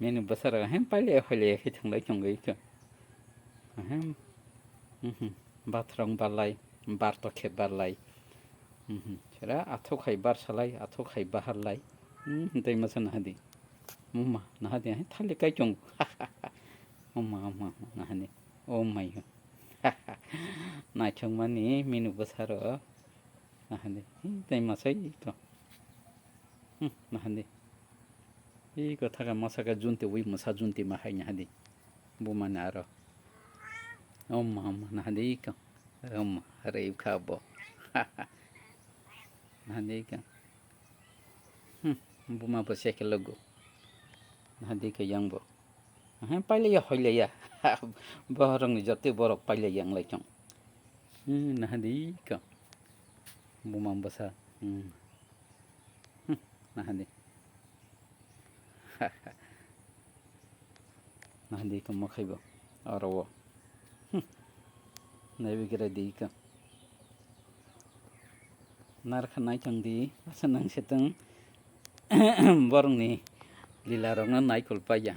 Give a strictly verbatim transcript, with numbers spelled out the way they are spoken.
Mini bwsarok hem pailai hoilai khe thanglai tongwi khe. Ahem. Mhm. Bathwrong barlai, bar tokhe barlai. Mhm. Sera athok hai bar salai, athok hai bahar lai. Hmm, tei masa nahadi. Muma, nahadi, ahem, thali kai chong. Oma, oma, nahadi. Oh my God. Naithok mani mini bwsarok. Nahadi. Hmm, tei masa ito. Hmm, nahadi. Iko thaka masaka junti wi masa junti ma hai nahadi. Bumani aro. Oma, oma, nahadi iko. Oma, rei kha bo. Nahadi iko. Hmm, buma bo sekhe logo. Nahadi iko yang bo. Aha, pailaiya, hoilaiya. Bohrokni jotoi borok pailaiya wng lai chong. Hmm, nahadi iko. Buma bwsa. Hmm. Hmm, nahadi. Nahadi iko mokhai bo. Oro o. Hmm. Naiwi gira di iko. Narkha nai chong di. Asa nang se tong. Borokni lila rokno naikol paiya.